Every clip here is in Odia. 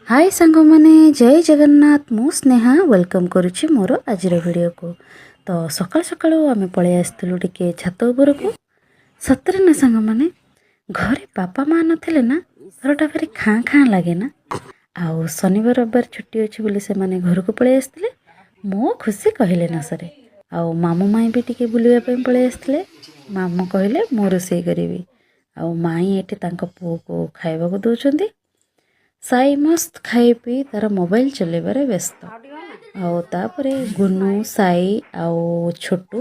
ହାଇ ସାଙ୍ଗମାନେ, ଜୟ ଜଗନ୍ନାଥ। ମୁଁ ସ୍ନେହା welcome କରୁଛି ମୋର ଆଜିର ଭିଡ଼ିଓକୁ। ତ ସକାଳୁ ସକାଳୁ ଆମେ ପଳେଇ ଆସିଥିଲୁ ଟିକେ ଛାତ ଉପରକୁ। ସତରେ ନା ସାଙ୍ଗମାନେ, ଘରେ ବାପା ମା ନଥିଲେ ନା ଘରଟା ଭାରି ଖାଁ ଖାଁ ଲାଗେ ନା? ଆଉ ଶନିବାର ରବିବାର ଛୁଟି ଅଛି ବୋଲି ସେମାନେ ଘରକୁ ପଳେଇ ଆସିଥିଲେ। ମୋ ଖୁସି କହିଲେ ନ ସରେ। ଆଉ ମାମୁଁ ମାଇଁ ବି ଟିକେ ବୁଲିବା ପାଇଁ ପଳେଇ ଆସିଥିଲେ। ମାମୁଁ କହିଲେ, ମୁଁ ରୋଷେଇ କରିବି। ଆଉ ମାଇଁ ଏଠି ତାଙ୍କ ପୁଅକୁ ଖାଇବାକୁ ଦେଉଛନ୍ତି। ସାଇ ମସ୍ତ ଖାଇ ପିଇ ତାର ମୋବାଇଲ ଚଲେଇବାରେ ବ୍ୟସ୍ତ। ଆଉ ତାପରେ ଗୁନୁ, ସାଇ ଆଉ ଛୋଟୁ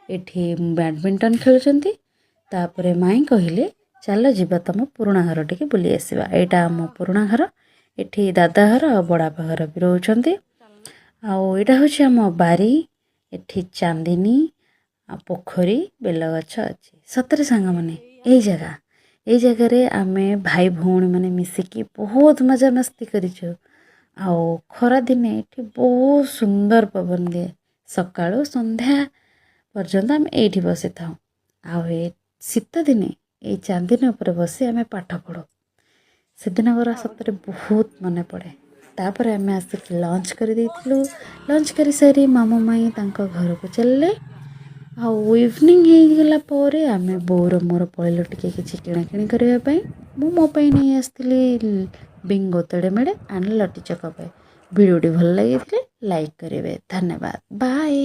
ଏଠି ବ୍ୟାଡ଼ମିଣ୍ଟନ ଖେଳୁଛନ୍ତି। ତାପରେ ମାଇଁ କହିଲେ, ଚାଲ ଯିବା, ତମ ପୁରୁଣା ଘର ଟିକେ ବୁଲି ଆସିବା। ଏଇଟା ଆମ ପୁରୁଣା ଘର। ଏଠି ଦାଦା ଘର ଆଉ ବଡ଼ବାପା ଘର ବି ରହୁଛନ୍ତି। ଆଉ ଏଇଟା ହେଉଛି ଆମ ବାରି। ଏଠି ଚାନ୍ଦିନୀ ଆଉ ପୋଖରୀ, ବେଲଗଛ ଅଛି। ସତରେ ସାଙ୍ଗମାନେ, ଏଇ ଜାଗାରେ ଆମେ ଭାଇ ଭଉଣୀମାନେ ମିଶିକି ବହୁତ ମଜାମସ୍ତି କରିଛୁ। ଆଉ ଖରାଦିନେ ଏଠି ବହୁତ ସୁନ୍ଦର ପବନ ଦିଏ। ସକାଳୁ ସନ୍ଧ୍ୟା ପର୍ଯ୍ୟନ୍ତ ଆମେ ଏଇଠି ବସିଥାଉ। ଆଉ ଏ ଶୀତ ଦିନେ ଏଇ ଚାନ୍ଦିନୀ ଉପରେ ବସି ଆମେ ପାଠ ପଢ଼ୁ। ସେଦିନ କଥା ସତରେ ବହୁତ ମନେ ପଡ଼େ। ତାପରେ ଆମେ ଆସିକି ଲଞ୍ଚ କରିଦେଇଥିଲୁ। ଲଞ୍ଚ କରିସାରି ମାମୁଁ ମାଇଁ ତାଙ୍କ ଘରକୁ ଚାଲିଲେ। ଆଉ ଇଭିନିଂ ହେଇଗଲା ପରେ ଆମେ ବୋଉର ମୋର ପଳେଇଲୁ ଟିକେ କିଛି କିଣାକିଣି କରିବା ପାଇଁ। ମୁଁ ମୋ ପାଇଁ ନେଇ ଆସିଥିଲି ବିଙ୍ଗୋ ତେଡ଼େମେଡ଼େ ଆଣ୍ଡ ଲଟି ଚକୋପାଏ। ଭିଡ଼ିଓଟି ଭଲ ଲାଗିଥିଲେ ଲାଇକ୍ କରିବେ। ଧନ୍ୟବାଦ, ବାଏ।